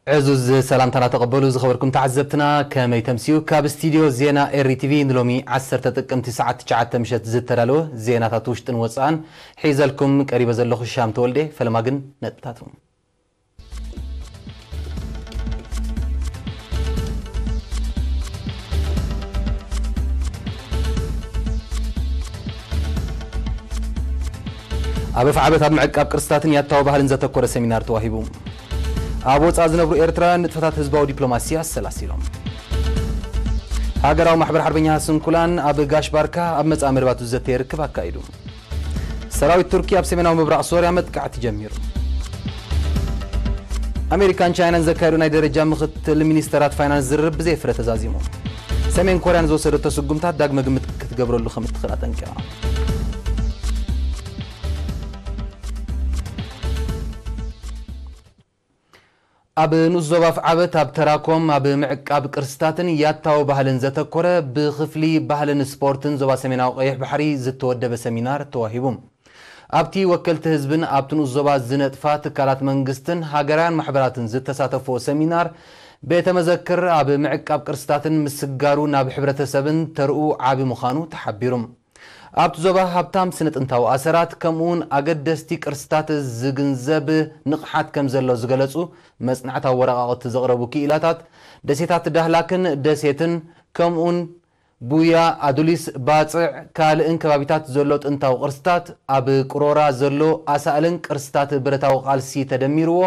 ዕዙዝ ሰላምታና ተቐበሉ ዝኸበርኩም ተዓዘብትና፣ ከመይ ተምስዩ? ካብ ስቱዲዮ ዜና ኤሪ ቲቪ ንሎሚ ዓሰርተ ጥቅምቲ ሰዓት ትሽዓተ ምሸት ዝተዳለወ ዜናታት ውሽጥን ወጻእን ሒዘልኩም ቀሪበ ዘለኹ ሻም ተወልደ። ፈለማ ግን ነጥብታቱ። ኣብ ኣፍዓበት ኣብ ምዕቃብ ቅርስታትን ያታዊ ባህልን ዘተኮረ ሰሚናር ተዋሂቡ። ኣብ ወጻኢ ዝነብሩ ኤርትራውያን ንጥፈታት ህዝባዊ ዲፕሎማሲ ኣሰላሲሎም። ሃገራዊ ማሕበር ሓርበኛ ስንኩላን ኣብ ጋሽ ባርካ ኣብ መጻኢ መደባቱ ዘተ ርክብ ኣካይዱ። ሰራዊት ቱርኪ ኣብ ሰሜናዊ ምብራቕ ሶርያ መጥቃዕቲ ጀሚሩ። ኣሜሪካን ቻይናን ዘካየዱ ናይ ደረጃ ምኽትል ሚኒስተራት ፋይናንስ ዝርርብ ብዘይ ፍረ ተዛዚሙ። ሰሜን ኮርያን ዝወሰደቶ ስጉምታት ዳግመ ግምት ክትገብረሉ ከም እትኽእል ኣጠንቂቓ። ኣብ ንኡስ ዞባ ኣፍዓበት ኣብ ተራኮም ኣብ ምዕቃብ ቅርስታትን ያታዊ ባህልን ዘተኮረ ብክፍሊ ባህልን ስፖርትን ዞባ ሰሜናዊ ቀይሕ ባሕሪ ዝተወደበ ሰሚናር ተዋሂቡ። ኣብቲ ወከልቲ ህዝብን ኣብቲ ንኡስ ዞባ ዝነጥፋ ትካላት መንግስትን ሃገራውያን ማሕበራትን ዝተሳተፍዎ ሰሚናር፣ ቤተ መዘክር ኣብ ምዕቃብ ቅርስታትን ምስጋሩ ናብ ሕብረተሰብን ተርኡ ዓቢ ምዃኑ ተሓቢሩ። ኣብቲ ዞባ ሃብታም ስነ ጥንታዊ ኣሰራት ከምኡውን ኣገደስቲ ቅርስታት ዝግንዘብ ንቕሓት ከም ዘሎ ዝገለጹ መጽናዕታዊ ወረቓቕቲ ዘቕረቡ ክኢላታት፣ ደሴታት ዳህላክን ደሴትን ከምኡውን ቡያ፣ ኣዱሊስ፣ ባጽዕ፣ ካልእን ከባቢታት ዘሎ ጥንታዊ ቅርስታት፣ ኣብ ቅሮራ ዘሎ ኣሳእልን ቅርስታት ብረታዊ ቃልሲ ተደሚርዎ፣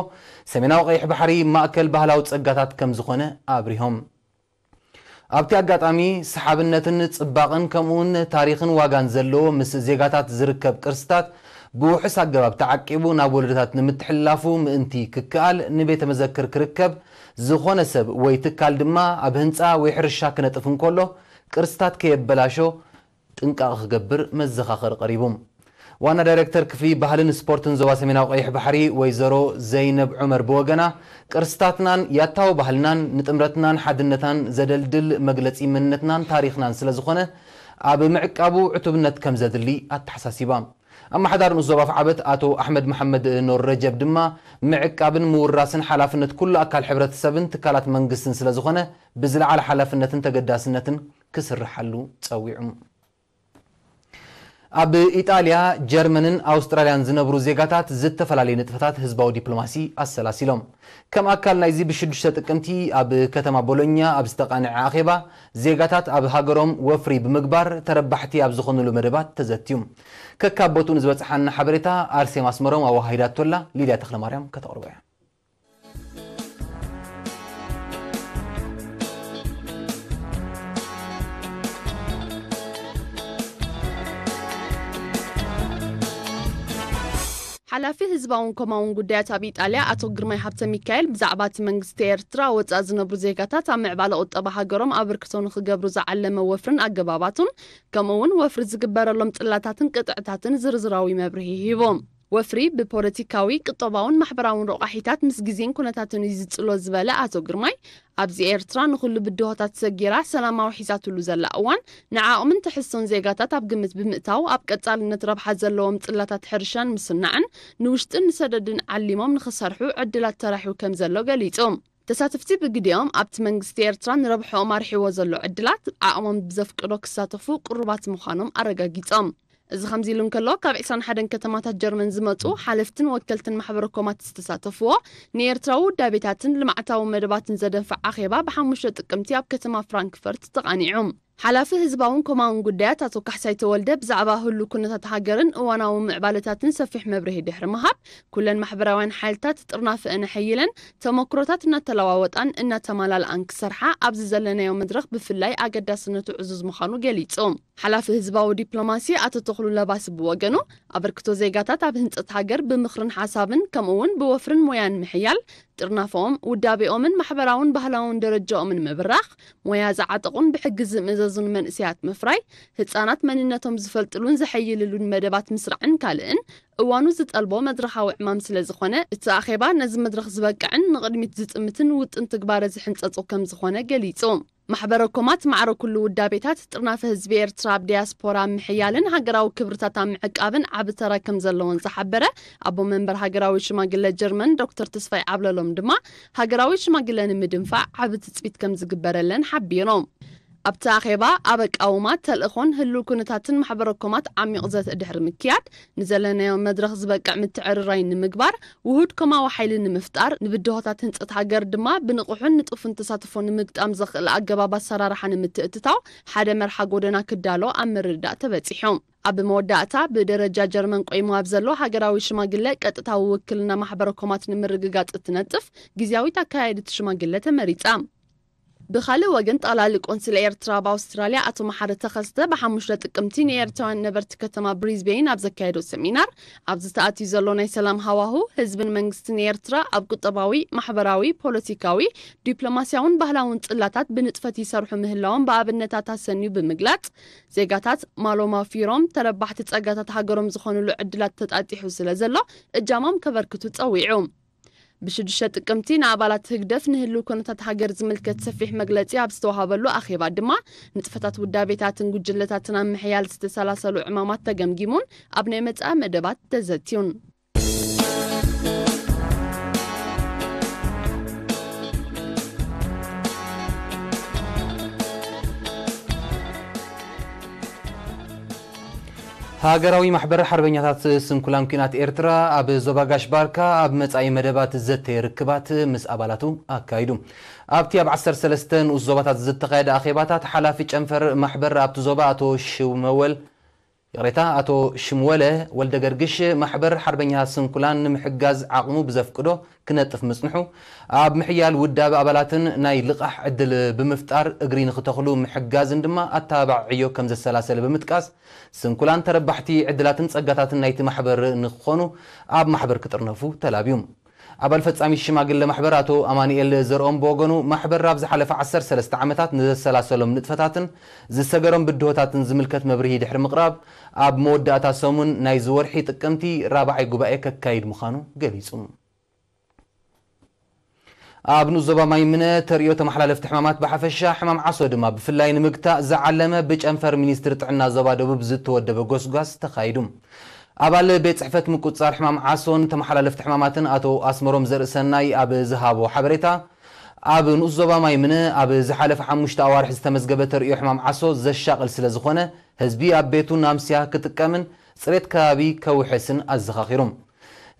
ሰሜናዊ ቀይሕ ባሕሪ ማእከል ባህላዊ ጸጋታት ከም ዝኾነ ኣብሪሆም። ኣብቲ ኣጋጣሚ፣ ሰሓብነትን ጽባቕን ከምኡውን ታሪኽን ዋጋን ዘለዎ ምስ ዜጋታት ዝርከብ ቅርስታት ብውሑስ ኣገባብ ተዓቂቡ ናብ ወለዶታት ንምትሕልላፉ ምእንቲ ክከኣል ንቤተ መዘክር ክርከብ፣ ዝኾነ ሰብ ወይ ትካል ድማ ኣብ ህንጻ ወይ ሕርሻ ክነጥፍ እንከሎ ቅርስታት ከየበላሾ ጥንቃቐ ክገብር መዘኻኸሪ ቀሪቡ። ዋና ዳይሬክተር ክፍሊ ባህልን ስፖርትን ዞባ ሰሜናዊ ቀይሕ ባሕሪ ወይዘሮ ዘይነብ ዑመር ብወገና፣ ቅርስታትናን ያታዊ ባህልናን ንጥምረትናን ሓድነትናን ዘደልድል መግለጺ መንነትናን ታሪኽናን ስለ ዝኾነ፣ ኣብ ምዕቃቡ ዕቱብነት ከም ዘድሊ ኣተሓሳሲባ። ኣመሓዳሪ ንኡስ ዞባ ኣፍዓበት ኣቶ ኣሕመድ መሓመድ ኖር ረጀብ ድማ፣ ምዕቃብን ምውራስን ሓላፍነት ኩሉ ኣካል ሕብረተሰብን ትካላት መንግስትን ስለ ዝኾነ፣ ብዝለዓለ ሓላፍነትን ተገዳስነትን ክስርሓሉ ጸዊዑ። ኣብ ኢጣልያ፣ ጀርመንን ኣውስትራልያን ዝነብሩ ዜጋታት ዝተፈላለዩ ንጥፈታት ህዝባዊ ዲፕሎማሲ ኣሰላሲሎም። ከም ኣካል ናይዚ ብሽዱሽተ ጥቅምቲ ኣብ ከተማ ቦሎኛ ኣብ ዝተቓንዐ ኣኼባ፣ ዜጋታት ኣብ ሃገሮም ወፍሪ ብምግባር ተረባሕቲ ኣብ ዝኾኑሉ መደባት ተዘትዩ። ከካብ ቦትኡ ንዝበጽሓና ሓበሬታ ኣርሴማ ኣስመሮም ኣወሃሂዳቶላ፣ ሊድያ ተኽለማርያም ከተቕርቦ እያ። ሓላፊ ህዝባውን ኮማውን ጉዳያት ኣብ ኢጣልያ ኣቶ ግርማይ ሃብተ ሚካኤል ብዛዕባ እቲ መንግስቲ ኤርትራ ወጻኢ ዝነብሩ ዜጋታት ኣብ ምዕባለ ቁጠባ ሃገሮም ኣበርክቶ ንኽገብሩ ዝዓለመ ወፍርን ኣገባባቱን፣ ከምኡ እውን ወፍሪ ዝግበረሎም ጽላታትን ቅጥዕታትን ዝርዝራዊ መብርሂ ሂቦም። ወፍሪ ብፖለቲካዊ፣ ቁጠባውን ማሕበራውን ረቋሒታት ምስ ግዜን ኩነታትን እዩ ዝጽሎ ዝበለ ኣቶ ግርማይ፣ ኣብዚ ኤርትራ ንኹሉ ብድሆታት ሰጊራ ሰላማዊ ሒዛትሉ ዘላ እዋን፣ ንዓቕምን ትሕዝቶን ዜጋታት ኣብ ግምት ብምእታው፣ ኣብ ቀጻልነት ረብሓ ዘለዎም ጽላታት ሕርሻን ምስናዕን ንውሽጥን ንሰደድን ዓሊሞም ንኽሰርሑ ዕድላት ተራሕዩ ከም ዘሎ ገሊጹ። ተሳተፍቲ ብግዲኦም፣ ኣብቲ መንግስቲ ኤርትራ ንረብሕኦም ኣርሒዎ ዘሎ ዕድላት፣ ዓቕሞም ብዘፍቅዶ ክሳተፉ ቅሩባት ምዃኖም ኣረጋጊጾም። እዚ ከምዚ ኢሉ እንከሎ፣ ካብ ዕስራን ሓደን ከተማታት ጀርመን ዝመጹ ሓለፍትን ወከልትን ማሕበረ ኮማት ዝተሳተፍዎ፣ ንኤርትራዊ ውዳቤታትን ልምዓታዊ መደባትን ዘደንፍዕ ኣኼባ ብሓሙሽተ ጥቅምቲ ኣብ ከተማ ፍራንክፈርት ተቓኒዑ። ሓላፊ ህዝባውን ኮማውን ጉዳያት ኣቶ ካሕሳይ ተወልደ ብዛዕባ ህሉ ኩነታት ሃገርን እዋናዊ ምዕባለታትን ሰፊሕ መብርሂ ድሕሪ ምሃብ፣ ኩለን ማሕበራውያን ሓይልታት ጥርናፈአን ኣሐይለን፣ ተመክሮታት እናተለዋወጣን እናተማላልኣን ክሰርሓ ኣብዚ ዘለናዮ መድረኽ ብፍላይ ኣገዳስነቱ ዕዙዝ ምዃኑ ገሊጹ። ሓላፊ ህዝባዊ ዲፕሎማሲ ኣቶ ተኽሉ ለባስ ብወገኑ፣ ኣበርክቶ ዜጋታት ኣብ ህንጸት ሃገር ብምኽርን ሓሳብን ከምኡ እውን ብወፍርን ሞያን ምሕያል፣ ጥርናፈኦም፣ ውዳቤኦምን ማሕበራውን ባህላውን ደረጃኦምን ምብራኽ፣ ሞያ ዝዓጠቑን ብሕጊ ዝምእዘዙን መንእሰያት ምፍራይ፣ ህጻናት መንነቶም ዝፈልጥሉን ዘሐይልሉን መደባት ምስራዕን ካልእን እዋኑ ዝጠልቦ መድረኻዊ ዕማም ስለ ዝኾነ፣ እቲ ኣኼባ ነዚ መድረኽ ዝበቅዕን ንቕድሚት ዝጥምትን ውጥን ትግባረ ዝሕንጸጾ ከም ዝኾነ ገሊጹ። ማሕበረ ኮማት ማዕረ ኩሉ ውዳቤታት ጥርናፈ ህዝቢ ኤርትራ ኣብ ዲያስፖራ ምሕያልን ሃገራዊ ክብርታት ኣብ ምዕቃብን ዓቢ ተራ ከም ዘለዎን ዝሓበረ ኣቦ መንበር ሃገራዊ ሽማግለ ጀርመን ዶክተር ተስፋይ ዓብለሎም ድማ፣ ሃገራዊ ሽማግለ ንምድንፋዕ ዓቢ ትጽቢት ከም ዝግበረለን ሓቢሮም። ኣብቲ ኣኼባ ኣብ ኣቃውማ፣ ተልእኾን ህልው ኩነታትን ማሕበረ ኮማት ዓሚቕ ዘተ ድሕሪ ምክያድ፣ ንዘለናዮ መድረኽ ዝበቅዕ ምትዕርራይ ንምግባር፣ ውሁድ ኮማዊ ሓይሊ ንምፍጣር፣ ንብድሆታት ህንጸት ሃገር ድማ ብንቑሕን ንጡፍን ተሳትፎ ንምግጣም ዘኽእል ኣገባብ ኣሰራርሓ ንምትእትታው ሓደ መርሓ ጎደና ክዳሎ ኣብ ምርድዳእ ተበጺሑ። ኣብ መወዳእታ፣ ብደረጃ ጀርመን ቆይሙ ኣብ ዘሎ ሃገራዊ ሽማግለ ቀጥታዊ ውክልና ማሕበረ ኮማት ንምርግጋጽ እትነጥፍ ግዝያዊት ኣካያዲት ሽማግለ ተመሪጻ። ብኻልእ ወገን፣ ጠቕላሊ ቆንስል ኤርትራ ኣብ ኣውስትራልያ ኣቶ መሓሪ ተኸስተ ብሓሙሽተ ጥቅምቲ ንኤርትራውያን ነበርቲ ከተማ ብሪዝቤን ኣብ ዘካየዶ ሰሚናር፣ ኣብዚ ተኣትዩ ዘሎ ናይ ሰላም ሃዋሁ፣ ህዝብን መንግስትን ኤርትራ ኣብ ቁጠባዊ፣ ማሕበራዊ፣ ፖለቲካዊ፣ ዲፕሎማስያውን ባህላውን ጽላታት ብንጥፈት ይሰርሑ ምህላዎም ብኣብነታት ኣሰንዩ ብምግላጽ፣ ዜጋታት ማሎም ኣውፊሮም ተረባሕቲ ጸጋታት ሃገሮም ዝኾኑሉ ዕድላት ተጣጢሑ ስለ ዘሎ እጃሞም ከበርክቱ ጸዊዑ። ብሽዱሽተ ጥቅምቲ ንኣባላት ህግደፍ ንህልው ኩነታት ሃገር ዝምልከት ሰፊሕ መግለጺ ኣብ ዝተዋሃበሉ ኣኼባ ድማ፣ ንጥፈታት ውዳቤታትን ጉጅለታትን ኣብ ምሕያል ዝተሰላሰሉ ዕማማት ተገምጊሙን ኣብ ናይ መጻኢ መደባት ተዘትዩን። ሃገራዊ ማሕበር ሓርበኛታት ስንኩላን ኲናት ኤርትራ ኣብ ዞባ ጋሽ ባርካ ኣብ መጻኢ መደባት ዘተ ርክባት ምስ ኣባላቱ ኣካይዱ። ኣብቲ ኣብ ዓሰርተ ሰለስተ ንኡስ ዞባታት ዝተኻየደ ኣኼባታት፣ ሓላፊ ጨንፈር ማሕበር ኣብቲ ዞባ ኣቶ ሽመወል፣ ይቕሬታ፣ ኣቶ ሽምወለ ወልደ ገርግሽ፣ ማሕበር ሓርበኛ ስንኩላን ንምሕጋዝ ዓቕሙ ብዘፍቅዶ ክነጥፍ ምጽንሑ፣ ኣብ ምሕያል ውዳበ ኣባላትን ናይ ልቓሕ ዕድል ብምፍጣር እግሪ ንኽተኽሉ ምሕጋዝን ድማ ኣተባባዒ ዕዮ ከም ዘሰላሰለ ብምጥቃስ፣ ስንኩላን ተረባሕቲ ዕድላትን ጸጋታትን ናይቲ ማሕበር ንኽኾኑ ኣብ ማሕበር ክጥርነፉ ተላብዩ። ኣባል ፈጻሚ ሽማግለ ማሕበር ኣቶ ኣማኑኤል ዘርኦም ብወገኑ፣ ማሕበር ኣብ ዝሓለፈ ዓሰርተ ሰለስተ ዓመታት ንዘሰላሰሎም ንጥፈታትን ዝሰገሮም ብድሆታትን ዝምልከት መብርሂ ድሕሪ ምቕራብ፣ ኣብ መወዳእታ ሰሙን ናይዚ ወርሒ ጥቅምቲ ራብዓይ ጉባኤ ከካይድ ምዃኑ ገሊጹ። ኣብ ንኡስ ዞባ ማይ ምነ ተርእዮ ተመሓላለፍቲ ሕማማት ብሓፈሻ፣ ሕማም ዓሶ ድማ ብፍላይ ንምግታእ ዝዓለመ ብጨንፈር ሚኒስትሪ ጥዕና ዞባ ደቡብ ዝተወደበ ጎስጓስ ተኻይዱ። ኣባል ቤት ጽሕፈት ምቁጽጻር ሕማም ዓሶን ተመሓላለፍቲ ሕማማትን ኣቶ ኣስመሮም ዘርእሰናይ ኣብ ዝሃቦ ሓበሬታ፣ ኣብ ንኡስ ዞባ ማይ ምነ ኣብ ዝሓለፈ ሓሙሽተ ኣዋርሕ ዝተመዝገበ ተርእዮ ሕማም ዓሶ ዘሻቕል ስለ ዝኾነ፣ ህዝቢ ኣብ ቤቱ ናምስያ ክጥቀምን ጽሬት ከባቢ ከውሕስን ኣዘኻኺሩ።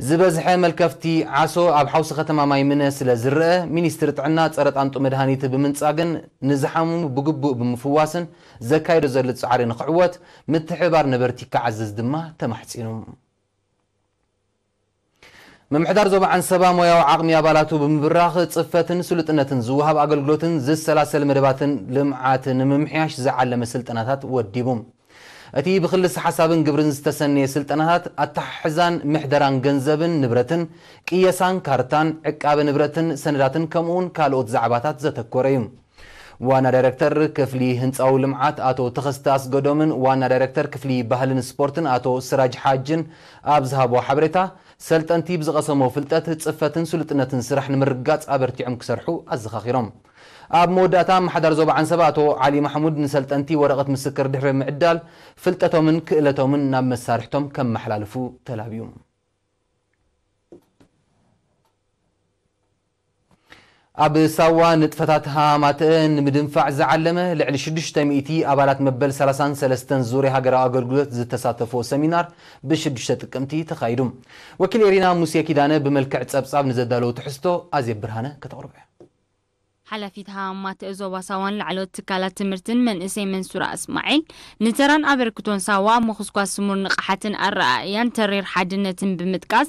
ዝበዝሐ መልከፍቲ ዓሶ ኣብ ሓውሲ ከተማ ማይ ምነ ስለ ዝረአ፣ ሚኒስትሪ ጥዕና ጸረ ጣንጡ መድሃኒት ብምንጻግን ንዝሓመሙ ብግቡእ ብምፍዋስን ዘካይዶ ዘሎ ጻዕሪ ንኽዕወት ምትሕብባር ነበርቲ ክዓዝዝ ድማ ተማሕጺኑ። ምምሕዳር ዞባ ዓንሰባ ሞያዊ ዓቕሚ ኣባላቱ ብምብራኽ ጽፈትን ስሉጥነትን ዝወሃብ ኣገልግሎትን ዝሰላሰል መደባትን ልምዓት ንምምሕያሽ ዝዓለመ ስልጠናታት ወዲቡ። እቲ ብክልሰ ሓሳብን ግብርን ዝተሰነየ ስልጠናታት ኣተሓሕዛን ምሕደራን ገንዘብን ንብረትን፣ ቅየሳን ካርታን፣ ዕቃበ ንብረትን ሰነዳትን ከምኡውን ካልኦት ዛዕባታት ዘተኮረ እዩ። ዋና ዳይረክተር ክፍሊ ህንፃዊ ልምዓት ኣቶ ተኸስተ ኣስገዶምን ዋና ዳይረክተር ክፍሊ ባህልን ስፖርትን ኣቶ ስራጅ ሓጅን ኣብ ዝሃቦ ሓበሬታ፣ ሰልጠንቲ ብዝቐሰሞ ፍልጠት ጽፈትን ስሉጥነትን ስራሕ ንምርግጋጽ ኣበርቲዖም ክሰርሑ ኣዘኻኺሮም። ኣብ መወዳእታ፣ ኣመሓዳሪ ዞባ ዓንሰባ ኣቶ ዓሊ ማሕሙድ ንሰልጠንቲ ወረቐት ምስክር ድሕሪ ምዕዳል፣ ፍልጠቶምን ክእለቶምን ናብ መሳርሕቶም ከመሓላልፉ ተላብዩ። ኣብ ሳዋ ንጥፈታት ሃማትአ ንምድንፋዕ ዝዓለመ፣ ልዕሊ ሽዱሽተ ሚእቲ ኣባላት መበል ሰላሳን ሰለስተን ዙርያ ሃገራዊ ኣገልግሎት ዝተሳተፍዎ ሰሚናር ብሽዱሽተ ጥቅምቲ ተኻይዱ። ወኪል ኤሪና ሙሴ ኪዳነ ብመልክዕ ጸብጻብ ንዘዳለዎ ትሕዝቶ ኣዜብ ብርሃነ ከተቕርቦ እያ። ሓላፊት ሃማትአ ዞባ ሳዋን ላዕለዎት ትካላት ትምህርትን መንእሰይ መንሱራ እስማዒል፣ ንተራን ኣበርክቶን ሳዋ ኣብ ምኹስኳስ ስሙር ንቕሓትን ኣረኣእያን ተሪር ሓድነትን ብምጥቃስ፣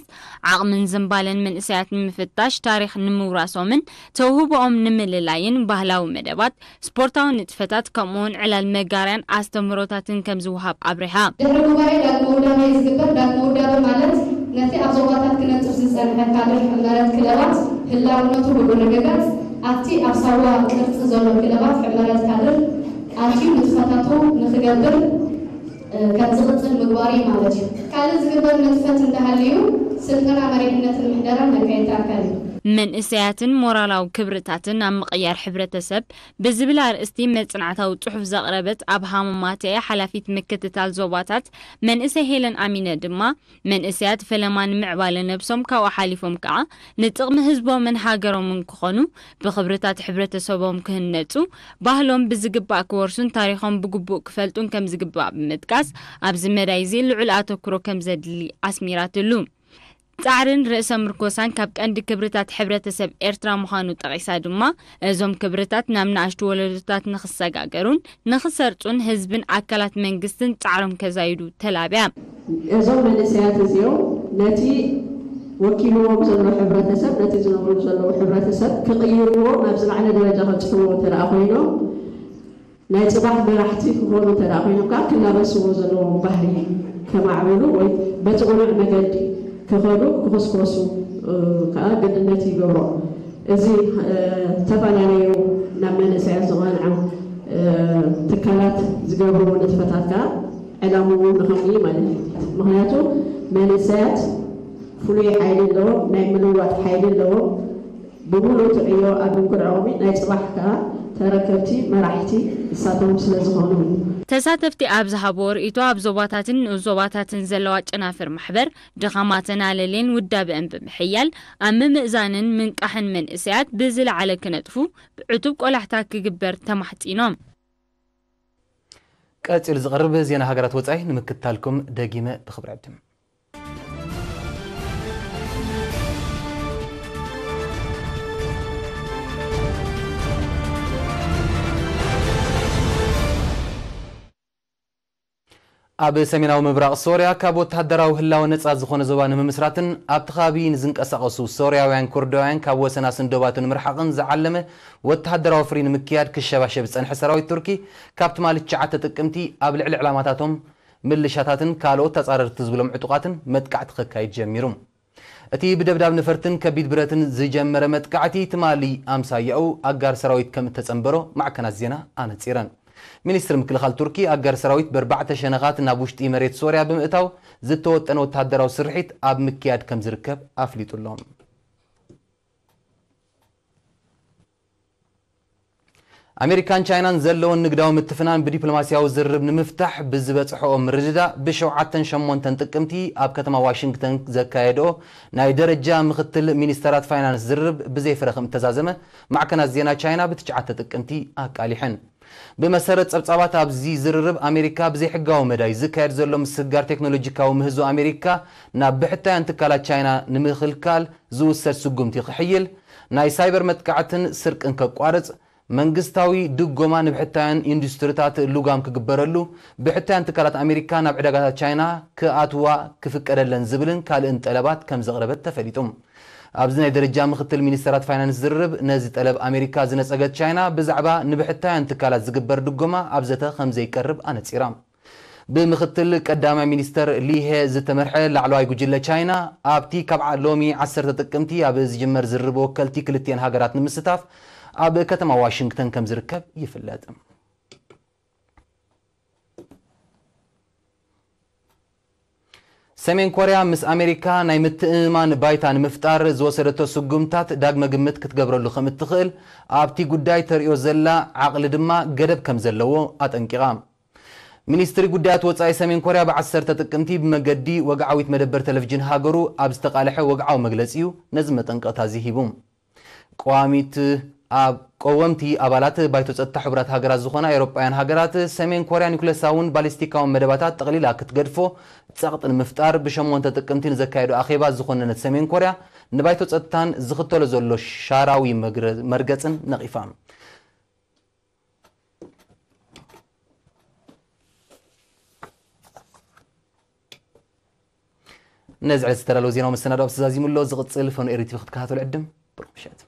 ዓቕምን ዝንባለን መንእሰያት ንምፍታሽ፣ ታሪኽ ንምውራሶምን ተውህቦኦም ንምልላይን ባህላዊ መደባት፣ ስፖርታዊ ንጥፈታት ከምኡውን ዕላል መጋርያን ኣስተምህሮታትን ከም ዝወሃብ ኣብሪሃ። ድሕሪ ጉባኤ ዳግመ ውዳቤ እዩ ዝግበር። ዳግመ ውዳቤ ማለት ነቲ ኣብ ዞባታት ክነጥፍ ዝጸንሐ ካድር ሕመረት ክለባት ህላውነቱ ብምርግጋጽ ኣብቲ ኣብ ሳዋ ቅርጺ ዘሎ ክለባት ሕመረት ካድር ኣትዩ ንጥፈታቱ ንኽገብር ከም ዝቕጽል ምግባር እዩ ማለት እዩ። ካልእ ዝግበር ንጥፈት እንተሃልዩ፣ ስልጠና መሪሕነትን ምሕደራን ነካይድ ኣካል እዩ። መንእሰያትን ሞራላዊ ክብርታትን ኣብ ምቕያር ሕብረተሰብ ብዝብል ኣርእስቲ መጽናዕታዊ ጽሑፍ ዘቕረበት ኣብ ሃመማተኤ ሓላፊት ምክትታል ዞባታት መንእሰይ ሄለን ኣሚነ ድማ፣ መንእሰያት ፈለማ ንምዕባለ ነብሶም ካብኡ ሓሊፎም ከኣ ንጥቕሚ ህዝቦምን ሃገሮምን ክኾኑ፣ ብኽብርታት ሕብረተሰቦም ክህነጹ፣ ባህሎም ብዝግባእ ክወርሱን ታሪኾም ብግቡእ ክፈልጡን ከምዝግባእ ብምጥቃስ፣ ኣብዚ መዳይ እዚ ልዑል ኣተኩሮ ከምዘድሊ ኣስሚራትሉ። ጻዕርን ርእሰ ምርኮሳን ካብ ቀንዲ ክብርታት ሕብረተሰብ ኤርትራ ምዃኑ ጠቒሳ ድማ፣ እዞም ክብርታት ናብ ንኣሽቱ ወለዶታት ንኽሰጋገሩን ንኽሰርጹን ህዝብን ኣካላት መንግስትን ጻዕሮም ከዛይዱ ተላብያ። እዞም መንእሰያት እዚኦም ነቲ ወኪልዎም ዘሎ ሕብረተሰብ፣ ነቲ ዝነብሩ ዘለዉ ሕብረተሰብ ክቕይርዎ፣ ናብ ዝለዓለ ደረጃ ከብጽሕዎ እንተ ደኣ ኮይኖም፣ ናይ ጽባሕ መራሕቲ ክኾኑ እንተ ደኣ ኮይኖም ከኣ ክላበስዎ ዘለዎም ባህሪ ከማዕብሉ ወይ በቲ ቅኑዕ መገዲ ክኸዱ ክኹስኮሱ ከኣ ግድነት ይገብሮ። እዚ ዝተፈላለዩ ናብ መንእሰያት ዝቐንዐ ትካላት ዝገብርዎ ንጥፈታት ከኣ ዕላምኡ ንኸምኡ እዩ ማለት እዩ። ምኽንያቱ መንእሰያት ፍሉይ ሓይሊ ኣለዎም፣ ናይ ምልዋጥ ሓይሊ ኣለዎም። ብምሉእ ትዕዮ ኣብ እንክርዖምን ናይ ጽባሕ ከኣ ተረከብቲ መራሕቲ ንሳቶም ስለ ዝኾኑ። ተሳተፍቲ ኣብ ዝሃብዎ ርእይቶ፣ ኣብ ዞባታትን ንኡስ ዞባታትን ዘለዋ ጨናፍር ማሕበር ድኻማተን ኣለልየን ውዳበአን ብምሕያል ኣብ ምምእዛንን ምንቃሕን መንእሰያት ብዝለዓለ ክነጥፉ ብዕቱብ ቆላሕታ ክግበር ተማሕጺኖም። ቀጺሉ ዝቐርብ ዜና ሃገራት ወጻኢ ንምክትታልኩም ደጊመ ብኽብሪ ዕድም። ኣብ ሰሜናዊ ምብራቕ ሶርያ ካብ ወተሃደራዊ ህላወ ነጻ ዝኾነ ዞባ ንምምስራትን ኣብቲ ከባቢ ንዝንቀሳቐሱ ሶርያውያን ኩርዳውያን ካብ ወሰናስን ዶባቱ ንምርሓቕን ዝዓለመ ወተሃደራዊ ፍሪ ንምክያድ ክሸባሸብ ዝጸንሐ ሰራዊት ቱርኪ ካብ ትማሊ ትሽዓተ ጥቅምቲ ኣብ ልዕሊ ዕላማታቶም ምልሻታትን ካልኦት ተጻረርቲ ዝብሎም ዕጡቓትን መጥቃዕቲ ከካይድ ጀሚሩ። እቲ ብደብዳብ ነፈርትን ከቢድ ብረትን ዝጀመረ መጥቃዕቲ ትማሊ ኣምሳያኡ ኣጋር ሰራዊት ከም እተጸንበሮ ማዕከናት ዜና ኣነጺረን። ሚኒስትሪ ምክልኻል ቱርኪ ኣጋር ሰራዊት ብኣርባዕተ ሸነኻት ናብ ውሽጢ መሬት ሶርያ ብምእታው ዝተወጠነ ወተሃደራዊ ስርሒት ኣብ ምክያድ ከም ዝርከብ ኣፍሊጡ ኣሎ። ኣሜሪካን ቻይናን ዘለወን ንግዳዊ ምትፍናን ብዲፕሎማስያዊ ዝርርብ ንምፍታሕ ብዝበጽሐኦ ምርድዳእ ብሸውዓተን ሸሞንተን ጥቅምቲ ኣብ ከተማ ዋሽንግተን ዘካየድኦ ናይ ደረጃ ምኽትል ሚኒስተራት ፋይናንስ ዝርርብ ብዘይፍረ ከም እተዛዘመ ማዕከናት ዜና ቻይና ብትሽዓተ ጥቅምቲ ኣቃሊሐን። ብመሰረት ጸብጻባት ኣብዚ ዝርርብ ኣሜሪካ ብዘይሕጋዊ መዳይ ዝካየድ ዘሎ ምስግጋር ቴክኖሎጂካዊ ምህዞ ኣሜሪካ ናብ ብሕታውያን ትካላት ቻይና ንምኽልካል ዝውሰድ ስጉምቲ ክሕይል፣ ናይ ሳይበር መጥቃዕትን ስርቅን ከቋርጽ፣ መንግስታዊ ድጎማ ንብሕታውያን ኢንዱስትሪታት ልጓም ክግበረሉ፣ ብሕታውያን ትካላት ኣሜሪካ ናብ ዕዳጋታት ቻይና ክኣትዋ ክፍቀደለን ዝብልን ካልእን ጠለባት ከም ዘቕረበት ተፈሊጡ። ኣብዚ ናይ ደረጃ ምክትል ሚኒስተራት ፋይናንስ ዝርርብ፣ ነዚ ጠለብ ኣሜሪካ ዝነጸገት ቻይና ብዛዕባ ንብሕታውያን ትካላት ዝግበር ድጎማ ኣብ ዘተ ከም ዘይቀርብ ኣነጺራ። ብምኽትል ቀዳማይ ሚኒስተር ሊሄ ዝተመርሐ ላዕለዋይ ጉጅለ ቻይና ኣብቲ ካብ ዓ- ሎሚ ዓሰርተ ጥቅምቲ ኣብ ዝጅመር ዝርርብ ወከልቲ ክልቲኤን ሃገራት ንምስታፍ ኣብ ከተማ ዋሽንግተን ከም ዝርከብ ይፍለጥ። ሰሜን ኮርያ ምስ ኣሜሪካ ናይ ምትእምማን ባይታ ንምፍጣር ዝወሰደቶ ስጉምታት ዳግመ ግምት ክትገብረሉ ከም እትኽእል ኣብቲ ጉዳይ ተርእዮ ዘላ ዓቕሊ ድማ ገደብ ከም ዘለዎ ኣጠንቂቓ። ሚኒስትሪ ጉዳያት ወጻኢ ሰሜን ኮርያ ብ ዓሰርተ ጥቅምቲ ብመገዲ ወግዓዊት መደበር ቴሌቪዥን ሃገሩ ኣብ ዝተቓልሐ ወግዓዊ መግለጺ እዩ ነዚ መጠንቀቕታ እዚ ሂቡ። ቀዋሚት ኣብ ቀወምቲ ኣባላት ባይቶ ጸጥታ ሕቡራት ሃገራት ዝኾና ኤውሮጳውያን ሃገራት፣ ሰሜን ኮርያ ኒኩለሳውን ባሊስቲካውን መደባታት ጠቕሊላ ክትገድፎ ጸቕጢ ንምፍጣር ብሸሞንተ ጥቅምቲ ንዘካየዶ ኣኼባ ዝኾነነት ሰሜን ኮርያ፣ ንባይቶ ጸጥታን ዝኽተሎ ዘሎ ሻራዊ መግረ- መርገጽን ነቒፋ። ነዚ ዕለት ዝተዳለወ ዜናዊ መሰናዶ ኣብዚ ተዛዚሙ ኣሎ። ዝቕጽል ፈኑ ኤሪ ቲቪ ክትከታተሉ ዕድም። ብሩኽ ምሸት።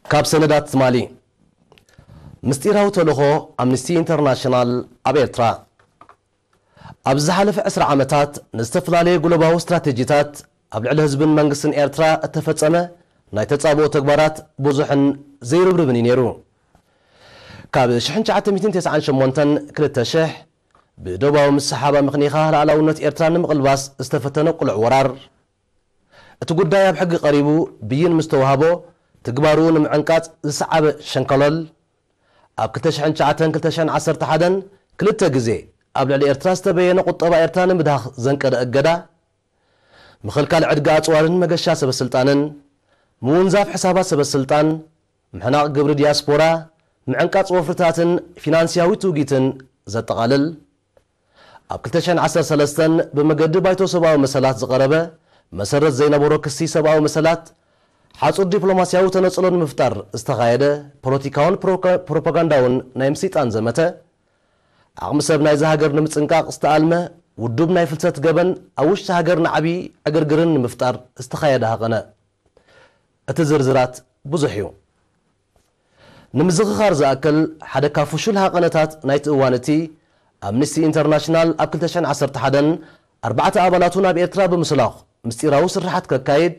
ካብ ሰነዳት ትማሊ። ምስጢራዊ ተልእኾ ኣምኒስቲ ኢንተርናሽናል ኣብ ኤርትራ። ኣብ ዝሓለፈ ዕስራ ዓመታት ንዝተፈላለየ ግሎባዊ ስትራቴጂታት ኣብ ልዕሊ ህዝብን መንግስትን ኤርትራ እተፈጸመ ናይ ተጻብኦ ተግባራት ብዙሕን ዘይርብርብን እዩ ነይሩ። ካብ ሽሕን ትሽዓተ ሚእትን ተስዓን ሸሞንተን ክልተ ሽሕ ብደቡባዊ ምስሓብ ኣመኽኒኻ ልኣላውነት ኤርትራ ንምቕልባስ ዝተፈተነ ቅሉዕ ወራር፣ እቲ ጉዳይ ኣብ ሕጊ ቀሪቡ ብይን ምስ ተዋህቦ፣ ትግባርኡ ንምዕንቃጽ ዝሰዓበ ሸንኮለል፣ ኣብ ክልተ ሽሕን ትሽዓተን ክልተ ሽሕን ዓሰርተ ሓደን ክልተ ግዜ ኣብ ልዕሊ ኤርትራ ዝተበየነ ቁጠባ ኤርትራ ንምድሃኽ ዘንቀደ እገዳ፣ ምኽልካል ዕድጊ ኣጽዋርን መገሻ ሰበስልጣንን፣ ምውንዛፍ ሕሳባት ሰበስልጣን፣ ምሕናቕ ግብሪ ዲያስፖራ፣ ምዕንቃጽ ወፍርታትን ፊናንስያዊ ትውጊትን ዘጠቓልል፣ ኣብ ክልተ ሽሕን ዓሰርተ ሰለስተን ብመገዲ ባይቶ ሰብኣዊ መሰላት ዝቐረበ መሰረት ዘይነበሮ ክሲ ሰብኣዊ መሰላት፣ ሓጹር ዲፕሎማስያዊ ተነጽሎ ንምፍጣር ዝተኻየደ ፖለቲካውን ፕሮፓ-፣ ፕሮፓጋንዳውን ናይ ምስይጣን ዘመተ፣ ዓቕሚ ሰብ ናይዛ ሃገር ንምጽንቃቕ ዝተኣልመ ውዱብ ናይ ፍልሰት ገበን ኣብ ውሽጢ ሃገር ናዕቢ ዕግርግርን ንምፍጣር ዝተኻየደ ሃቐነ። እቲ ዝርዝራት ብዙሕ እዩ። ንምዝኽኻር ዝኣክል፣ ሓደ ካብ ፍሹል ሃቐነታት ናይቲ እዋን እቲ፣ ኣምኒስቲ ኢንተርናሽናል ኣብ ክልተ ሽሕን ዓሰርተ ሓደን ኣርባዕተ ኣባላቱ ናብ ኤርትራ ብምስላኽ ምስጢራዊ ስርሓት ከካይድ፣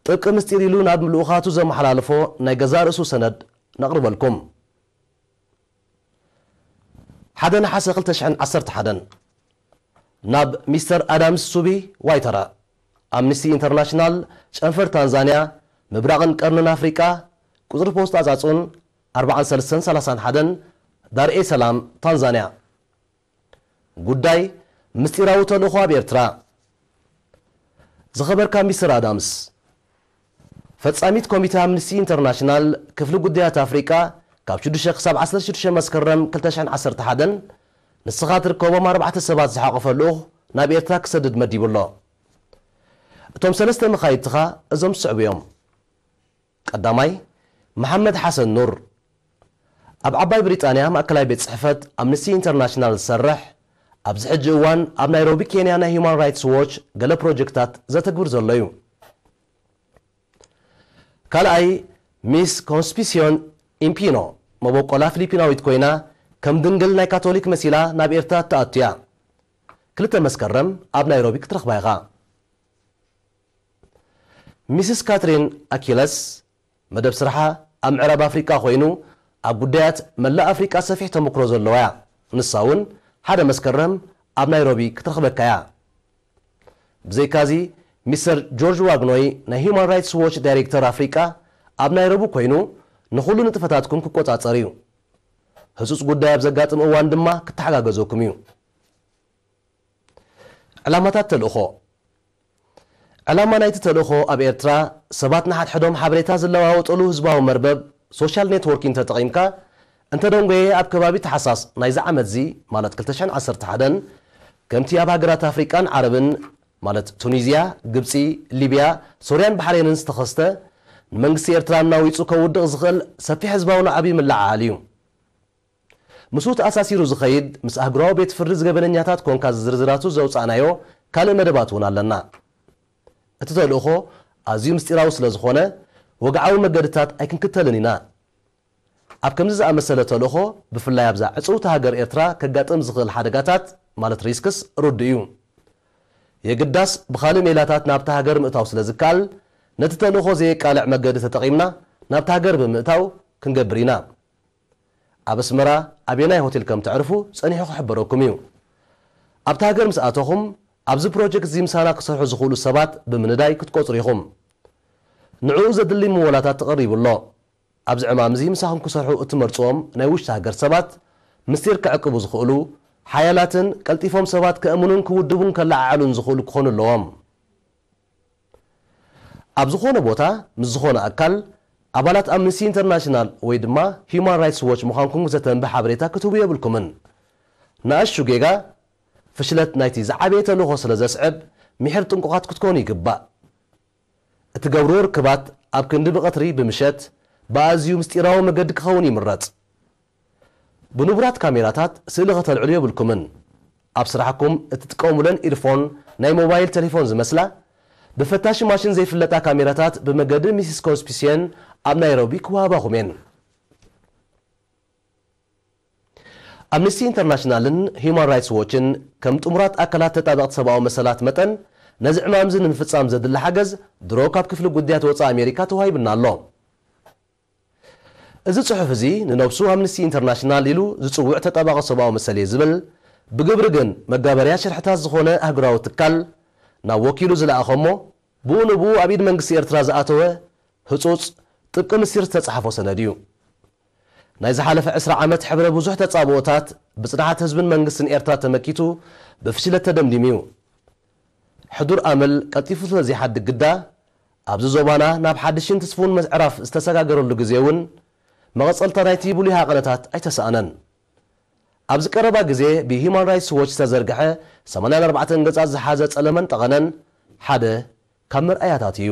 ጥብቂ ምስጢር ኢሉ ናብ ልኡኻቱ ዘመሓላለፎ ናይ ገዛእ ርእሱ ሰነድ ነቕርበልኩም። ሓደ ነሓሰ ክልተ ሽሕን ዓሰርተ ሓደን። ናብ ሚስተር ኣዳምስ ሱቢ ዋይተራ፣ ኣምኒስቲ ኢንተርናሽናል፣ ጨንፈር ታንዛንያ፣ ምብራቕን ቀርንን ኣፍሪቃ፣ ቁጽሪ ፖስታ ጻጹን ኣርባዓን ሰለስተን ሰላሳን ሓደን፣ ዳር ኤ ሰላም፣ ታንዛንያ። ጉዳይ፣ ምስጢራዊ ተልእኾ ኣብ ኤርትራ። ዝኸበርካ ሚስተር ኣዳምስ፣ ፈጻሚት ኮሚተ ኣምኒስቲ ኢንተርናሽናል ክፍሊ ጉዳያት ኣፍሪቃ፣ ካብ ሽዱሽተ ክሳብ ዓሰርተ ሽዱሽተ መስከረም ክልተ ሽሕን ዓሰርተ ሓደን፣ ንስኻ ትርከቦም ኣርባዕተ ሰባት ዝሓቖፈ ልኡኽ ናብ ኤርትራ ክሰድድ መዲቡ ኣሎ። እቶም ሰለስተ መኻይድትኻ እዞም ዝስዕቡ እዮም። ቀዳማይ፣ መሓመድ ሓሰን ኑር፣ ኣብ ዓባይ ብሪጣንያ ማእከላይ ቤት ጽሕፈት ኣምነስቲ ኢንተርናሽናል ዝሰርሕ፣ ኣብዚ ሕጂ እዋን ኣብ ናይሮቢ ኬንያ ናይ ሂዩማን ራይትስ ዎች ገለ ፕሮጀክታት ዘተግብር ዘሎ እዩ። ካልኣይ፣ ሚስ ኮንስፒሲዮን ኢምፒኖ፣ መበቆላ ፊሊፒናዊት ኮይና፣ ከም ድንግል ናይ ካቶሊክ መሲላ ናብ ኤርትራ እትኣቱ እያ። ክልተ መስከረም ኣብ ናይሮቢ ክትረኽባ ኢኻ። ሚስስ ካትሪን ኣኪለስ፣ መደብ ስርሓ ኣብ ምዕራብ ኣፍሪቃ ኮይኑ፣ ኣብ ጉዳያት መላእ ኣፍሪቃ ሰፊሕ ተመክሮ ዘለዋ እያ። ንሳ እውን ሓደ መስከረም ኣብ ናይሮቢ ክትረኽበካ እያ። ብዘይካዚ፣ ሚስተር ጆርጅ ዋግኖይ፣ ናይ ሂዩማን ራይትስ ዎች ዳይሬክተር ኣፍሪቃ፣ ኣብ ናይሮቢ ኮይኑ ንኹሉ ንጥፈታትኩም ክቆጻጸር እዩ። ህጹጽ ጉዳይ ኣብ ዘጋጥም እዋን ድማ ክተሓጋገዘኩም እዩ። ዕላማታት ተልእኾ። ዕላማ ናይቲ ተልእኾ ኣብ ኤርትራ፣ ሰባት ንሓድሕዶም ሓበሬታ ዝለዋወጠሉ ህዝባዊ መርበብ፣ ሶሻል ኔትወርኪንግ ተጠቒምካ፣ እንተደንጎየ ኣብ ከባቢ ታሕሳስ ናይዚ ዓመትዚ፣ ማለት ክልተ ሽሕን ዓሰርተ ሓደን፣ ከምቲ ኣብ ሃገራት ኣፍሪቃን ዓረብን፣ ማለት ቱኒዝያ፣ ግብጺ፣ ሊብያ፣ ሶርያን ባሕሬንን ዝተኸስተ፣ ንመንግስቲ ኤርትራ እናዊጹ ከውድቕ ዝኽእል ሰፊሕ ህዝባዊ ናዕቢ ምልዕዓል እዩ። ምስኡ ተኣሳሲሩ ዝኸይድ፣ ምስ ኣህጉራዊ ቤት ፍርዲ ዝገበነኛታት ኮንካ ዝርዝራቱ ዘውጻእናዮ ካልእ መደባት እውን ኣለና። እቲ ተልእኾ ኣዝዩ ምስጢራዊ ስለ ዝኾነ፣ ወግዓዊ መገድታት ኣይክንክተልን ኢና። ኣብ ከምዚ ዝኣመሰለ ተልእኾ፣ ብፍላይ ኣብዛ ዕጽውቲ ሃገር ኤርትራ ከጋጥም ዝኽእል ሓደጋታት፣ ማለት ሪስክስ፣ ርዱእ እዩ። የግዳስ፣ ብኻልእ ሜላታት ናብታ ሃገር ምእታው ስለ ዝከኣል፣ ነቲ ተልእኾ ዘየቃልዕ መገዲ ተጠቒምና ናብታ ሃገር ብምእታው ክንገብር ኢና። ኣብ ኣስመራ ኣበየናይ ሆቴል ከም ተዕርፉ ጸኒሑ ክሕበረኩም እዩ። ኣብታ ሃገር ምስ ኣተኹም፣ ኣብዚ ፕሮጀክት እዚ ምሳና ክሰርሑ ዝኽእሉ ሰባት ብምንዳይ ክትቆጽሩ ኢኹም። ንዕኡ ዘድሊ ምወላታት ተቐሪቡ ኣሎ። ኣብዚ ዕማም እዚ ምሳኹም ክሰርሑ እትመርጽዎም ናይ ውሽጢ ሃገር ሰባት፣ ምስጢር ክዕቅቡ ዝኽእሉ፣ ሓያላትን ቀልጢፎም ሰባት ከእምኑን ክውድቡን ከለዓዕሉን ዝኽእሉ ክኾኑ ኣለዎም። ኣብ ዝኾነ ቦታ፣ ምስ ዝኾነ ኣካል፣ ኣባላት ኣምነስቲ ኢንተርናሽናል ወይ ድማ ሂዩማን ራይትስ ዎች ምዃንኩም ዘተንብህ ሓበሬታ ክትህቡ የብልኩምን። ንኣሽቱ ጌጋ፣ ፍሽለት ናይቲ ዝዓበየ ተልእኾ ስለ ዘስዕብ፣ ምሒር ጥንቁቓት ክትኮኑ ይግባእ። እትገብርዎ ርክባት ኣብ ክንዲ ብቐትሪ፣ ብምሸት፣ ብኣዝዩ ምስጢራዊ መገዲ ክኸውን ይምረጽ። ብንቡራት ካሜራታት ስእሊ ከተልዕሉ የብልኩምን። ኣብ ስራሕኩም እትጥቀሙለን ኢርፎን፣ ናይ ሞባይል ቴሌፎን ዝመስላ፣ ብፈታሺ ማሽን ዘይፍለጣ ካሜራታት ብመገዲ ሚስስ ኮንስፒሲየን ኣብ ናይሮቢ ክወሃባኹም እየን። ኣምነስቲ ኢንተርናሽናልን ሂዩማን ራይትስ ዎችን ከም ጥሙራት ኣካላት ተጣበቕቲ ሰብኣዊ መሰላት መጠን፣ ነዚ ዕማም እዚ ንምፍጻም ዘድሊ ሓገዝ ድሮ ካብ ክፍሊ ጉዳያት ወጻኢ ኣሜሪካ ተዋሂብና ኣሎ። እዚ ጽሑፍ እዚ ንነብሱ ኣምነስቲ ኢንተርናሽናል ኢሉ ዝጽውዕ ተጣባቒ ሰብኣዊ መሰል እየ ዝብል፣ ብግብሪ ግን መጋበርያ ሽርሕታት ዝኾነ ኣህጉራዊ ትካል ናብ ወኪሉ ዝለኣኸ እሞ፣ ብኡ ንብኡ ኣብ ኢድ መንግስቲ ኤርትራ ዝኣተወ ህጹጽ ጥብቂ ምስጢር ዝተጻሕፎ ሰነድ እዩ። ናይ ዝሓለፈ ዕስራ ዓመት ሕብረ ብዙሕ ተጻብኦታት ብጽንዓት ህዝብን መንግስትን ኤርትራ ተመኪቱ ብፍሽለት ተደምዲሙ እዩ። ሕዱር ኣመል ቀልጢፉ ስለ ዘይሓድግ ግዳ፣ ኣብዚ ዞባና ናብ ሓድሽን ትስፉን ምዕራፍ ዝተሰጋገረሉ ግዜ እውን መቐጸልታ ናይቲ ብሉይ ሃቐነታት ኣይተሳእነን። ኣብዚ ቀረባ ግዜ ብሂዩማን ራይትስ ዎች ዝተዘርግሐ ሰማንያን ኣርባዕተን ገጻት ዝሓዘ ጸለመን ጠቐነን ሓደ ካብ መርኣያታት እዩ።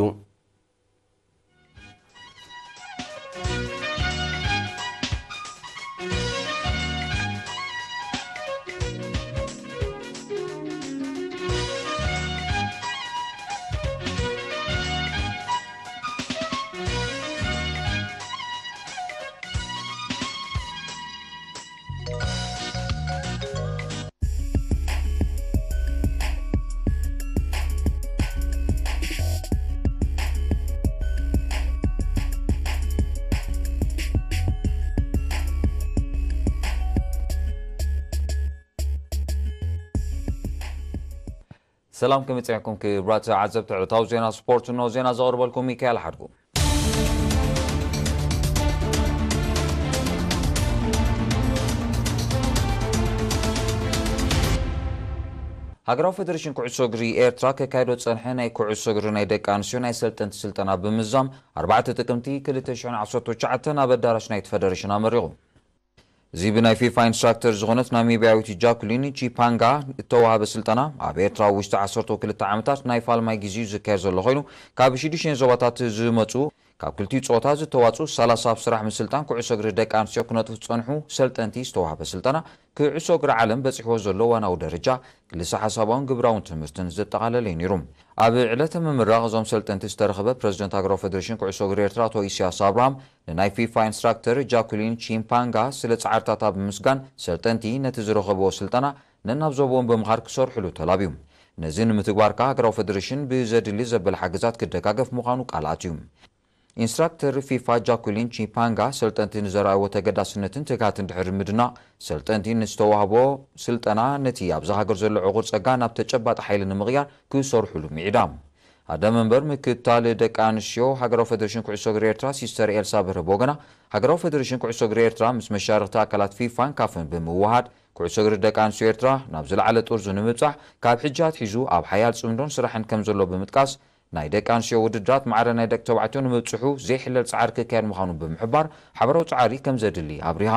ሰላም፣ ከመይ ጸኒሕኩም ክቡራት ተዓዘብቲ ዕለታዊ ዜና ስፖርት? እንሆ ዜና ዘቕርበልኩም ሚካኤል ሓድጉ። ሃገራዊ ፌደሬሽን ኩዕሶ እግሪ ኤርትራ ከካይዶ ዝጸንሐ ናይ ኩዕሶ እግሪ ናይ ደቂ ኣንስትዮ ናይ ሰልጠንቲ ስልጠና ብምዝዛም ኣርባዕተ ጥቅምቲ ክልተ ሽሕን ዓሰርተ ትሽዓተን ኣብ ኣዳራሽ ናይቲ ፌደሬሽን ኣመሪቑ። እዚ ብናይ ፊፋ ኢንስትራክተር ዝኾነት ናሚብያዊት ጃኩሊን ቺፓንጋ እተዋህበ ስልጠና፣ ኣብ ኤርትራ ውሽጢ ዓሰርተ ክልተ ዓመታት ናይ ፋልማይ ግዜኡ ዝካየድ ዘሎ ኮይኑ፣ ካብ ሽዱሽተ ዞባታት ዝመጹ፣ ካብ ክልቲኡ ጾታ ዝተዋጹ ሰላሳ ኣብ ስራሕ ምስልጣን ኩዕሶ እግሪ ደቂ ኣንስትዮ ክነጥፉ ዝጸንሑ ሰልጠንቲ ዝተዋህበ ስልጠና፣ ኩዕሶ እግሪ ዓለም በጺሕዎ ዘሎ እዋናዊ ደረጃ፣ ክልሰ ሓሳባውን ግብራውን ትምህርትን ዘጠቓለለ እዩ ነይሩ። ኣብ ዕለተ ምምራቕ እዞም ሰልጠንቲ ዝተረኸበ ፕረዚደንት ሃገራዊ ፌደሬሽን ኩዕሶ እግሪ ኤርትራ ኣቶ ኢሳያስ ኣብርሃም፣ ንናይ ፊፋ ኢንስትራክተር ጃኩሊን ቺምፓንጋ ስለ ጻዕርታታ ብምስጋን፣ ሰልጠንቲ ነቲ ዝረኸብዎ ስልጠና ነናብ ዞባኦም ብምኻድ ክሰርሕሉ ተላብዩ። ነዚ ንምትግባር ከኣ ሃገራዊ ፌደሬሽን ብዘድሊ ዘበለ ሓገዛት ክደጋገፍ ምዃኑ ቃል ኣትዩ። ኢንስትራክተር ፊፋ ጃኩሊን ቺምፓንጋ፣ ሰልጠንቲ ንዘርኣይዎ ተገዳስነትን ትግሃትን ድሕሪ ምድናቕ፣ ሰልጠንቲ ንዝተዋህቦ ስልጠና ነቲ ኣብዛ ሃገር ዘሎ ዕቑር ጸጋ ናብ ተጨባጢ ሓይሊ ንምቕያር ክሰርሑሉ ምዒዳ። ኣደ መንበር ምክታል ደቂ ኣንስትዮ ሃገራዊ ፌደሬሽን ኩዕሶ እግሪ ኤርትራ ሲስተር ኤልሳ ብርሀ ብወገና፣ ሃገራዊ ፌደሬሽን ኩዕሶ እግሪ ኤርትራ ምስ መሻርኽቲ ኣካላት ፊፋን ካፍን ብምውሃድ፣ ኩዕሶ እግሪ ደቂ ኣንስትዮ ኤርትራ ናብ ዝለዓለ ጥርዙ ንምብጻሕ፣ ካብ ሕጂ ኣትሒዙ ኣብ ሓያል ጽምዶን ስራሕን ከም ዘሎ ብምጥቃስ፣ ናይ ደቂ ኣንስትዮ ውድድራት ማዕረ ናይ ደቂ ተባዕትዮ ንምብጽሑ ዘይሕለል ጻዕሪ ክካየድ ምዃኑ ብምሕባር፣ ሓበራዊ ጻዕሪ ከም ዘድሊ ኣብሪሃ።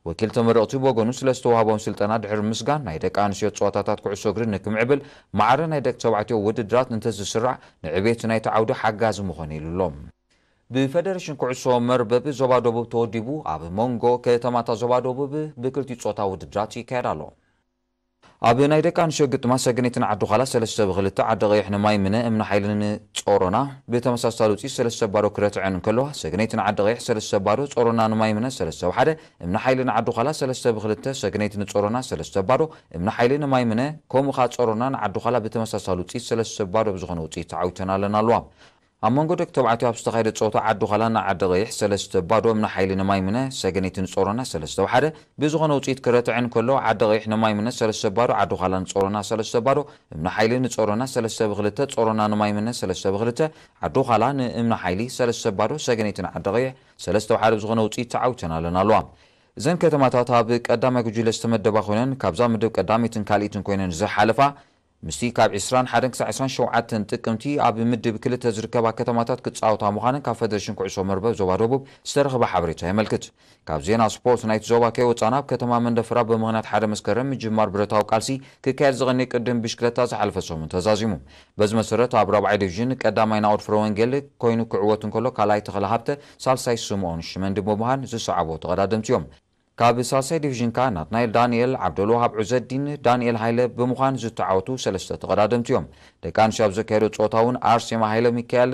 ወኪል ተመረቕቲ ብወገኑ ስለ ዝተዋህቦም ስልጠና ድሕሪ ምስጋን፣ ናይ ደቂ ኣንስትዮ ጸወታታት ኩዕሶ እግሪ ንክምዕብል ማዕረ ናይ ደቂ ተባዕትዮ ውድድራት እንተዝስራዕ ንዕቤት ናይቲ ዓውዲ ሓጋዚ ምኾነ ኢሉ ኣሎ። ብፌደሬሽን ኩዕሶ መርበብ ዞባ ደቡብ ተወዲቡ ኣብ መንጎ ከተማታት ዞባ ደቡብ ብክልቲኡ ጾታ ውድድራት ይካየድ ኣሎ። ኣብ ናይ ደቂ ኣንስትዮ ግጥማት ሰገነይትን ዓዲ ዃላ ሰለስተ ብክልተ፣ ዓዲ ቀይሕ ንማይ ምነ እምኒ ሓይሊ ንጾሮና ብተመሳሳሊ ውፅኢት ሰለስተ ባዶ ክረትዐን እንከለዋ፣ ሰገነይትን ዓዲ ቀይሕ ሰለስተ ባዶ፣ ጾሮና ንማይ ምነ ሰለስተ ብሓደ፣ እምኒ ሓይሊ ንዓዲ ዃላ ሰለስተ ብክልተ፣ ሰገነይቲ ንጾሮና ሰለስተ ባዶ፣ እምኒ ሓይሊ ንማይ ምነ፣ ከምኡ ኸዓ ጾሮና ንዓዲ ዃላ ብተመሳሳሊ ውፅኢት ሰለስተ ባዶ ብዝኾነ ውፅኢት ተዓዊተን ኣለና ኣለዋ። ኣብ መንጎ ደቂ ተባዕትዮ ኣብ ዝተኻየደ ጸወታ ዓዲ ዃላ ንዓዲ ቀይሕ ሰለስተ ባዶ፣ እምኒ ሓይሊ ንማይ ምነ፣ ሰገነይቲ ንጾሮና ሰለስተ ብሓደ ብዝኾነ ውጽኢት ክረትዐን ከሎ፣ ዓዲ ቀይሕ ንማይ ምነ ሰለስተ ባዶ፣ ዓዲ ዃላ ንጾሮና ሰለስተ ባዶ፣ እምኒ ሓይሊ ንጾሮና ሰለስተ ብክልተ፣ ጾሮና ንማይ ምነ ሰለስተ ብክልተ፣ ዓዲ ዃላ ንእምኒ ሓይሊ ሰለስተ ባዶ፣ ሰገነይቲ ንዓዲ ቀይሕ ሰለስተ ብሓደ ብዝኾነ ውጽኢት ተዓዊተን ኣለና ኣለዋ። እዘን ከተማታት ኣብ ቀዳማይ ጉጅለ ዝተመደባ ኮይነን፣ ካብዛ ምድብ ቀዳመይትን ካልኢትን ኮይነን ዝሓለፋ፣ ምስቲ ካብ ዕስራን ሓደን ክሳዕ ዕስራን ሸውዓተን ጥቅምቲ ኣብ ምድብ ክልተ ዝርከባ ከተማታት ክጻወታ ምዃነን ካብ ፌደሬሽን ኩዕሶ መርበብ ዞባ ደቡብ ዝተረኸበ ሓበሬታ የመልክት። ካብ ዜና ስፖርት ናይቲ ዞባ ከይወጻና፣ ኣብ ከተማ መንደፈራ ብምኽንያት ሓደ መስከረም ምጅማር ብረታዊ ቃልሲ ክካየድ ዝቐነየ ቅድድም ብሽክለታ ዝሓለፈ ሰሙን ተዛዚሙ። በዚ መሰረት፣ ኣብ ራብዓይ ዲቪዥን ቀዳማይ ናኦድ ፍረወንጌል ኮይኑ ክዕወት እንከሎ፣ ካልኣይ ተኽለ ሃብተ፣ ሳልሳይ ስምኦን ሽመንዲ ብምዃን ዝሰዓቡ ተቐዳደምቲ እዮም። ካብ ሳልሳይ ዲቪዥን ከኣ ናትናኤል ዳንኤል፣ ዓብደልዋሃብ ዑዘዲን ዳንኤል ሃይለ ብምዃን ዝተዓወቱ ሰለስተ ተቐዳደምቲ እዮም። ደቂ ኣንስትዮ ኣብ ዘካየዶ ጸወታ እውን ኣርሴማ ሃይለ ሚካኤል፣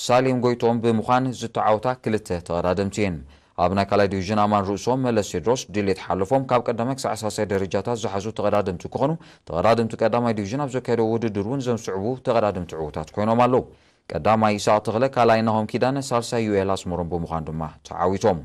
ሳሌም ጎይትኦም ብምዃን ዝተዓወታ ክልተ ተቐዳደምቲ እየን። ኣብ ናይ ካልኣይ ዲቪዥን ኣማን ርእሶም መለስ ቴድሮስ ድሌት ሓለፎም ካብ ቀዳማይ ክሳዕ ሳልሳይ ደረጃታት ዝሓዙ ተቐዳደምቲ ክኾኑ፣ ተቐዳደምቲ ቀዳማይ ዲቪዥን ኣብ ዘካየደዎ ውድድር እውን ዘምስዕቡ ተቐዳደምቲ ዕዉታት ኮይኖም ኣለዉ። ቀዳማይ ይስሐቅ ተኽለ፣ ካልኣይ ናሆም ኪዳነ፣ ሳልሳይ ዩኤል ኣስመሮም ብምዃን ድማ ተዓዊቶም።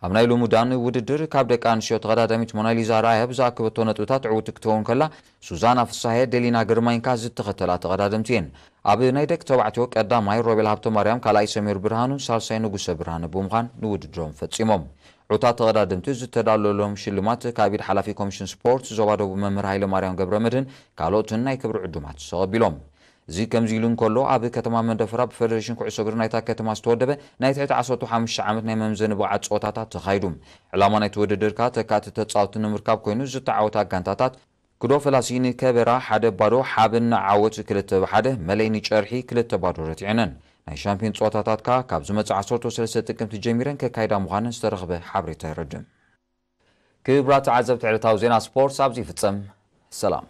ኣብ ናይ ልሙዳን ውድድር ካብ ደቂ ኣንስትዮ ተቐዳዳሚት ሞናሊዛ ራያ ብዝኣከበቶ ነጥብታት ዕውቲ ክትከውን ከላ፣ ሱዛና ፍሳሄ፣ ደሊና ግርማይንካ ዝተኸተላ ተቐዳደምቲ እየን። ኣብ ናይ ደቂ ተባዕትዮ ቀዳማይ ሮቤል ሃብተ ማርያም፣ ካልኣይ ሰሚር ብርሃኑ፣ ሳልሳይ ንጉሰ ብርሃነ ብምዃን ንውድድሮም ፈጺሞም። ዕውታት ተቐዳደምቲ ዝተዳለሎም ሽልማት ካብ ኢድ ሓላፊ ኮሚሽን ስፖርት ዞባ ደቡብ መምህር ሃይለ ማርያም ገብረ መድህን ካልኦትን ናይ ክብሪ ዕዱማት ተቐቢሎም። እዚ ከምዚ ኢሉ እንከሎ፣ ኣብ ከተማ መንደፈራ ብፌደሬሽን ኩዕሶ እግሪ ናይታ ከተማ ዝተወደበ ናይ ትሕቲ ዓሰርተ ሓሙሽተ ዓመት ናይ መምዘኒ ብቕዓት ጸወታታት ተኻይዱ። ዕላማ ናይቲ ውድድር ከኣ ተካእቲ ተጻወትቲ ንምርካብ ኮይኑ፣ ዝተዓወታ ጋንታታት ክዶ ፈላሲ ንከበራ ሓደ ባዶ፣ ሓብን ዓወት ክልተ ብሓደ፣ መለይ ንጨርሒ ክልተ ባዶ ረቲዐነን። ናይ ሻምፒዮን ጸወታታት ከኣ ካብ ዝመጽእ ዓሰርተ ሰለስተ ጥቅምቲ ጀሚረን ከካይዳ ምዃነን ዝተረኽበ ሓበሬታ የረድእ። ክቡራት ተዓዘብቲ፣ ዕለታዊ ዜና ስፖርት ኣብዚ ይፍጸም። ሰላም።